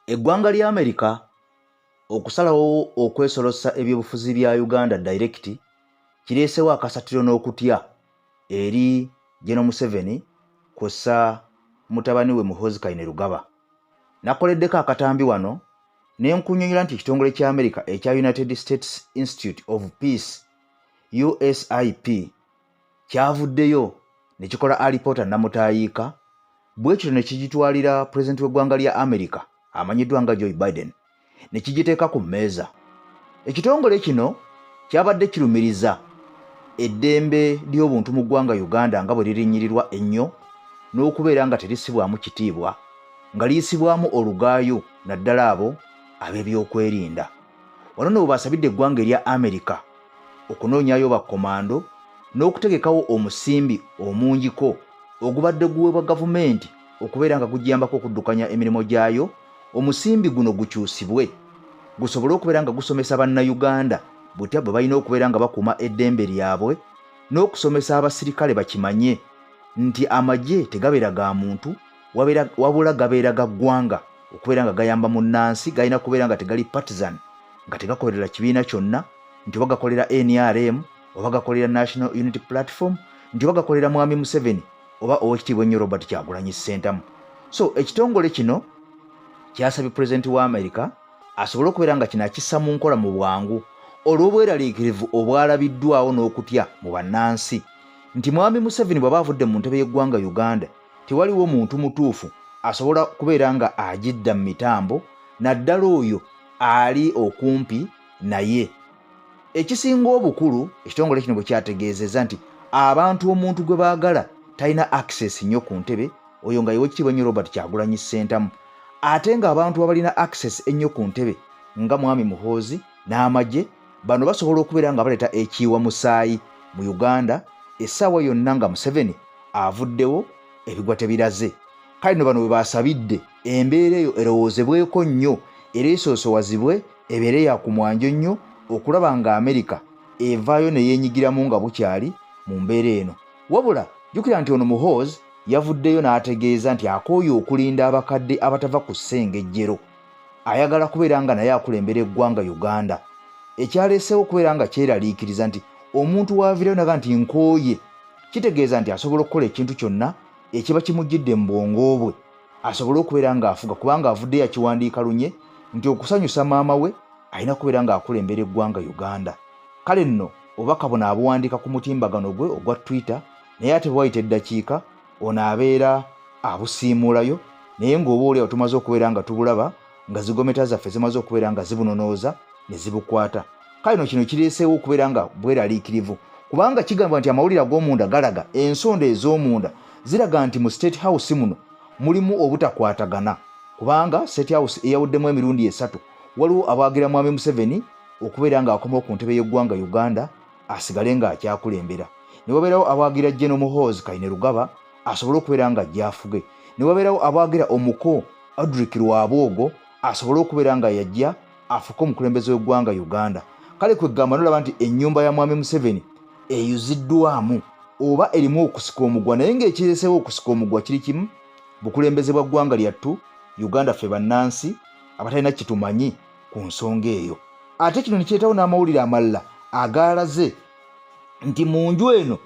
Eggwanga lya Amerika okusalawo okwesolossa ebyobufuzi bya Uganda direct kireesewo akasattiro n'okutya eri General Museveni kw'ossa mutabani we Muhoozi Kainerugaba. Nakoleddeko akatambi wano ne nkunnyonnyola nti ekitongole kya Amerika ekya United States Institute of Peace USIP kyavuddeyo ne kikola alipoota nnamutaayiika bwe kityo ne kigitwalira pulezidenti w'eggwanga lya Amerika amanyiddwa nga Joe Biden ne kigiteeka ku mmeeza. Ekitongole kino kyabadde kirumiriza eddembe ly'obuntu mu ggwanga Uganda nga bwe lirinnyirirwa ennyo n'okubeera nga terisibwamu kitiibwa nga liyisibwamu olugaayu naddala abo ab'ebyokwerinda. Wano no webasabidde eggwanga erya Amerika okunoonyayo bakkomando n'okutegekawo omusimbi omungiko ogubadde guweebwa gavumenti okubeera nga gugiyambako okuddukanya emirimu gyayo, omusimbi guno gukyusibwe gusobole okubeera nga gusomesa Bannayuganda butya bwe balina okubeera nga bakuuma eddembe lyabwe n'okusomesa abasirikale bakimanye nti amagye tegabeera ga muntu wabula gabeera ga ggwanga okubeera nga gayamba munnansi, galina kubeera nga tegali partisan, nga tegakolerera kibiina kyonna nti oba gakolera NRM oba gakolera National Unity Platform nti oba gakolera Mwami Museveni oba Owekitiibwa ennyo Robert Kyagulanyi Ssentamu. So ekitongole kino kyasabye pulezidenti wa Amerika asobole okubeera nga kino akissa mu nkola mu bwangu olw'obweraliikirivu obwalabiddwawo n'okutya mu bannansi nti Mwami Museveni bw'aba avudde mu ntebe y'eggwanga Uganda tewaliwo muntu mutuufu asobola kubeera nga agidda mu mitambo naddala oyo ali okumpi naye. Ekisinga obukulu ekitongole kino bwe kyategeezezza nti abantu omuntu gwe baagala talina access nnyo ku ntebe oyo nga yewekitiibwa ennyo Robert Kyagulanyi Ssentamu ate ng'abantu abalina access ennyo ku ntebe nga Mwami Muhoozi n'amagye bano basobola okubeera nga baleeta ekiiwa musaayi mu Uganda essaawa yonna nga Museveni avuddewo ebigwa tebiraze. Kale no bano webasabidde embeera eyo erowoozebweko nnyo era esoosowazibwe ebeere ya ku mwanjo nnyo okulaba nga Amerika evaayo ne yeenyigiramu nga bukyali mu mbeera eno. Wabula jjukira nti ono Muhoozi yavuddeyo n'ategeeza nti akooye okulinda abakadde abatava ku ssengejjero, ayagala kubeera nga naye akulembera eggwanga Uganda, ekyaleeseewo okubeera nga kyeraliikiriza nti omuntu w'aviirayo naga nti nkooye kitegeeza nti asobola okukola ekintu kyonna ekiba kimujjidde mu bwongo bwe asobole okubeera ng'afuga kubanga avuddeyo akiwandiika lunye nti okusanyusa maama we alina kubeera ng'akulembera eggwanga Uganda. Kale nno obubaka buno abuwandiika ku mutimbagano gwe ogwa Twitter naye ate bwe wayita eddakiika ono abeera abusiimuulayo naye ng'oba oli awo tumaze okubeera nga tubulaba nga zigometa zaffe zimaze okubeera nga zibunonooza ne zibukwata. Kale no kino kireeseewo okubeera nga bweraliikirivu kubanga kigambibwa nti amawulire ag'omunda galaga ensonda ez'omunda ziraga nti mu State House muno mulimu obutakwatagana kubanga State House eyawuddemu emirundi esatu, waliwo abaagira Mwami Museveni okubeera ng'akomawo ku ntebe y'eggwanga Uganda asigale ng'akyakulembera, ne wabeerawo abaagira General Muhoozi Kainerugaba asobole okubeera ng'ajja afuge, ne wabeerawo abaagira omuko Odrick Rwabwogo asobole okubeera nga yajja afuke omukulembeze w'eggwanga Uganda. Kale kwegamba nolaba nti ennyumba ya Mwami Museveni eyuziddwamu oba erimu okusika omugwa, naye ng'ekireseewo okusika omugwa kiri kimu, bukulembeze bwa ggwanga lyattu Uganda ffe bannansi abatalina kitumanyi ku nsonga eyo. Ate kino ne kireetawo n'amawulire amalala agaalaze nti mu nju eno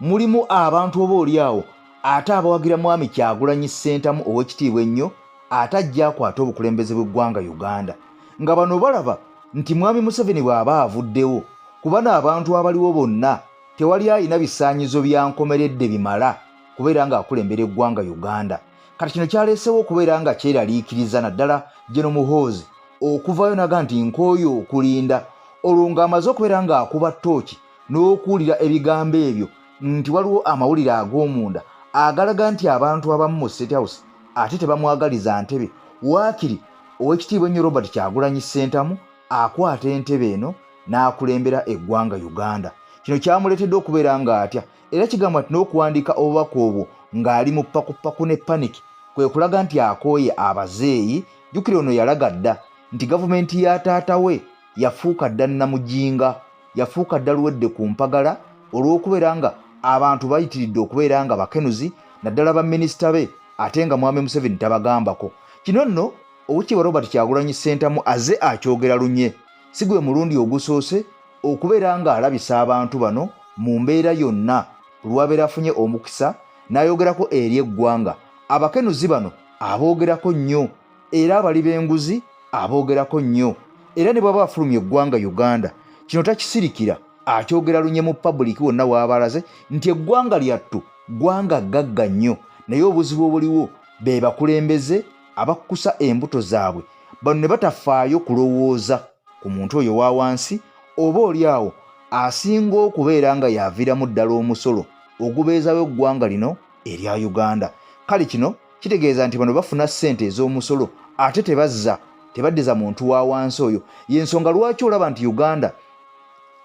mulimu abantu oba oli awo ate abawagira Mwami Kyagulanyi Ssentamu ow'ekitiibwa ennyo ate ajja akwate obukulembeze bw'eggwanga Uganda, nga bano balaba nti Mwami Museveni bw'aba avuddewo ku bano abantu abaliwo bonna tewali alina bisaanyizo bya nkomeredde bimala kubeera ng'akulembera eggwanga Uganda. Kati kino kyaleesewo okubeera nga kyeraliikiriza naddala General Muhoozi okuvaayo naga nti nkooye okulinda olwo ng'amaze okubeera ng'akuba ttooki n'okuwulira ebigambo ebyo nti waliwo amawulire ag'omunda agalaga nti abantu abamu mu State House ate tebamwagaliza ntebe, waakiri Owekitiibwa ennyo Robert Kyagulanyi Ssentamu akwata entebe eno n'akulembera eggwanga Uganda. Kino kyamuleetedde okubeera ng'atya era kigambwa nti n'okuwandiika obubaka obwo ng'ali mu pakupaku ne paniki kwe kulaga nti akooye abazeeyi. Jjukira ono yalaga dda nti gavumenti ya taata we yafuuka dda nnamujinga, yafuuka dda luwedde ku mpagala olw'okubeera nga abantu bayitiridde okubeera nga bakenuzi naddala baminisita be ate nga Mwami Museveni tabagambako. Kino nno Owekitiibwa Robert Kyagulanyi Ssentamu azze akyogera lunye, si gwe mulundi ogusoose okubeera ng'alabisa abantu bano mu mbeera yonna buli lw'abeera afunye omukisa n'ayogerako eri eggwanga. Abakenuzi bano aboogerako nnyo era abali b'enguzi aboogerako nnyo era ne bw'aba afulumya eggwanga Uganda kino takisirikira akyogera lunye mu pabuliiki wonna w'aba alaze nti eggwanga lyattu ggwanga ggagga nnyo naye obuzibu obuliwo be bakulembeze abakkusa embuto zaabwe bano ne batafaayo kulowooza ku muntu oyo wa wansi oba oli awo asinga okubeera nga yaviiramu ddala omusolo ogubeezawo eggwanga lino erya Uganda. Kale kino kitegeeza nti bano bafuna ssente ez'omusolo ate tebazza tebaddiza muntu wa wansi oyo. Y'ensonga lwaki olaba nti Uganda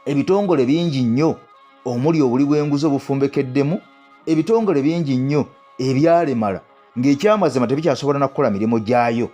ebitongole bingi nnyo omuli obuli bw'enguzi obufumbekeddemu, ebitongole bingi nnyo ebyalemala ng'ekyamazima tebikyasobola na kukola mirimu gyayo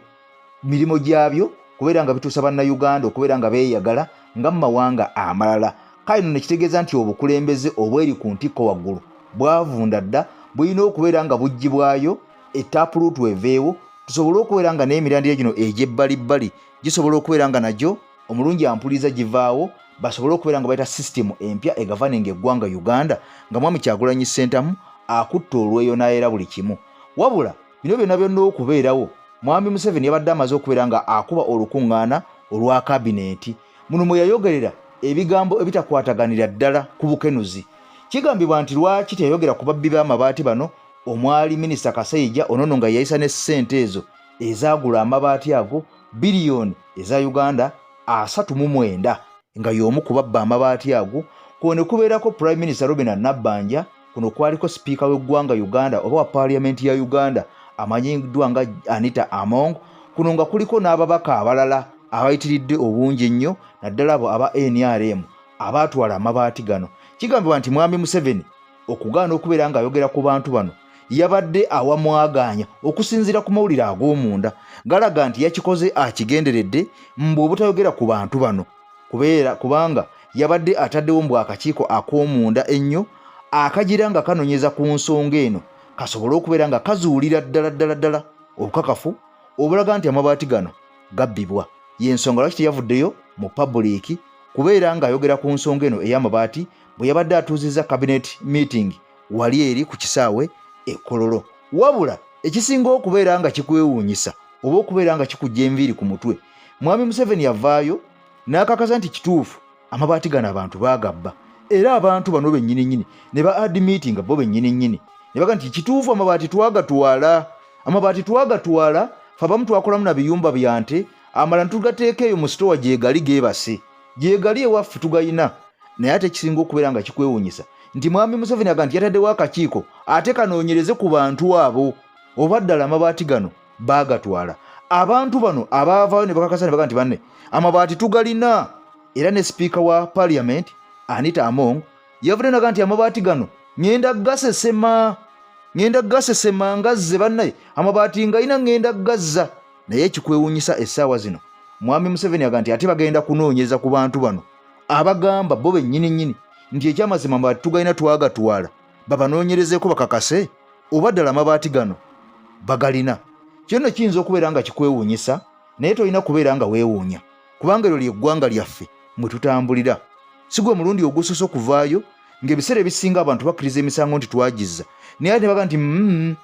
mirimu gyabyo kubeera nga bituusa bannayuganda okubeera nga beeyagala nga mu mawanga amalala. Kale no nekitegeeza nti obukulembeze obweri ku ntikko waggulu bwavunda dda, bulina okubeera nga buggyibwayo etaapuluutu eveewo tusobole okubeera nga n'emirandira gino egy'ebbalibbali gisobola okubeera nga nagyo omulungi ampuliza givaawo basobole okubeera nga bayita sisitemu empya egavaninga eggwanga Uganda nga Mwami Kyagulanyi Ssentamu akutte olweyo n'ayera buli kimu. Wabula bino byonna byonna okubeerawo Mwami Museveni yabadde amaze okubeera nga akuba olukuŋŋaana olwa kabineeti. Muno mwe yayogerera ebigambo ebitakwataganira ddala ku bukenuzi. Kigambibwa nti lwaki teyayogera ku babbi b'amabaati bano omwali Minisita Kasaija onono nga yayisa ne ssente ezo ezaagula amabaati ago biliyoni eza Uganda 39 nga y'omu ku babba amabaati ago. Kuno ne kubeerako Prime Minister Robinah Nabbanja, kuno kwaliko sipiika w'eggwanga Uganda oba wa Parliament ya Uganda amanyiddwa nga Anita Among, kuno nga kuliko n'ababaka abalala abayitiridde obungi ennyo naddala abo aba NRM abaatwala amabaati gano. Kigambibwa nti Mwami Museveni okugaana okubeera ng'ayogera ku bantu bano yabadde awamwagaanya okusinziira ku mawulire ag'omunda galaga nti yakikoze akigenderedde mbu obutayogera ku bantu bano kubeera kubanga yabadde ataddewo mbu akakiiko ak'omunda ennyo akagira nga kanonyeza ku nsonga eno kasobole okubeera nga kazuulira ddala ddala ddala obukakafu obulaga nti amabaati gano gabbibwa. Y'ensonga lwaki teyavuddeyo mu pabuliiki kubeera ng'ayogera ku nsonga eno ey'amabaati bwe yabadde atuuzizza cabinet meeting wali eri ku kisaawe e Kololo. Wabula ekisinga okubeera nga kikwewuunyisa oba okubeera nga kikujja enviiri ku mutwe, Mwami Museveni yavaayo n'akakasa nti kituufu amabaati gano abantu baagabba era abantu bano bennyini nnyini ne ba admitinga bo bennyini nnyini ne baga nti kituufu amabaati twagatwala, amabaati twagatwala, fe abamu twakolamu na biyumba bya nte amala netugateeka eyo mu sitowa gyegali geebase gyegali ewaffe tugayina. Naye ate ekisinga okubeera nga kikwewuunyisa nti Mwami Museveni aga nti yataddewo akakiiko ate kanoonyereze ku bantu abo oba ddala amabaati gano baagatwala. Abantu bano abaavaayo ne bakakasa ne baga nti banne amabaati tugalina, era ne sipiika wa parliament Anita Among yavudde naga nti amabaati gano ngenda gasesema, ngenda gasesema ngazze bannaye amabaati ngayina ngenda gazza. Naye ekikwewuunyisa essaawa zino Mwami Museveni aga nti ate bagenda kunoonyeza ku bantu bano abagamba bo bennyini nnyini nti ekyamazima amabaati tugalina twagatwala, babanoonyerezeko bakakase oba ddala amabaati gano bagalina. Kino nno kiyinza okubeera nga kikwewuunyisa, naye tolina kubeera nga weewuunya kubanga eryo ly'eggwanga lyaffe mwe tutambulira. Si gwe mulundi ogusoose okuvaayo ng'ebiseera ebisinga abantu bakkiriza emisango nti twagizza, naye ate ne bagamba nti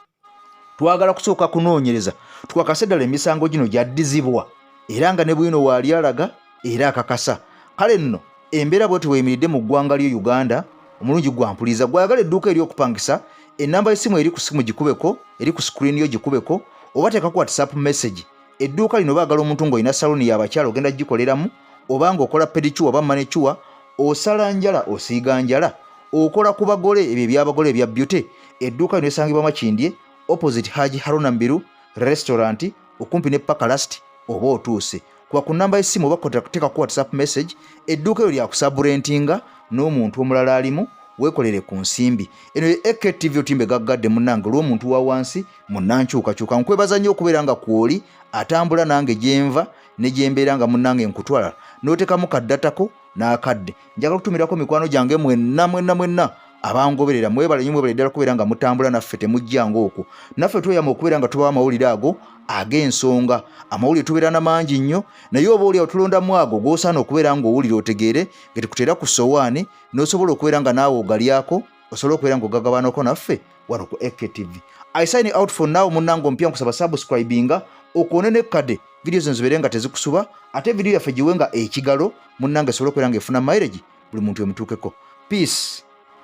twagala kusooka kunoonyereza tukakase ddala emisango gino gyaddizibwa, era nga ne bwino waali alaga era akakasa. Kale nno embeera bwetyo bweyimiridde mu ggwanga lyo Uganda. Omulungi gwampuliza gwayagala edduuka ery'okupangisa, ennamba y'essimu eri ku simu gikubeko, eri ku screen yo gikubeko, oba teekako WhatsApp message. Edduuka lino baagala omuntu ng'olina saloni y'abakyala ogenda gikoleramu, oba ng'okola pedicure oba manicure, osala njala, osiiga njala, okola ku bagole, ebyo eby'abagole ebya beauty. Edduuka lino lisangibwa Makindye opposite Haji Haruna Mbiru restaurant, okumpi ne Pakalast, oba otuuse kuba ku nnamba y'essimu oba teekako WhatsApp message. Edduuka eryo lyakusaburentinga n'omuntu omulala alimu, weekolere ku nsimbi. Eno ye AKTV otimbe gaggadde munnange olw'omuntu wa wansi munnankyukakyuka. Nkwebaza nnyo okubeera nga kwoli atambula nange gyenva ne gyembeera nga munnange nkutwala n'oteekamu kaddatako n'akadde. Njagala okutumirako mikwano gyange mwenna mwenna mwenna Abangoberera, mwebale nyo, mwebale ddala kubeera nga mutambula naffe. Temujjanga okwo, naffe tweyama okubeera nga tubawa amawulire ago ag'ensonga. Amawulire tubeera na mangi nnyo, naye oba oli awo tulondamu ago g'osaana okubeera ng'owulira, otegeere nga tekuteera ku sowaani, n'osobola okubeera nga naawe ogalyako, osobola okubeera ng'ogagabanako naffe wano ku AKTV. I sign out for now. Munnange omupya, nkusaba subscribinga, okoone nekkade, vidiyo zino zibeere nga tezikusuba, ate vidiyo yaffe giwe nga ekigalo, munnange, esobole okubeera nga efuna mileage, buli muntu emutuukeko. Peace.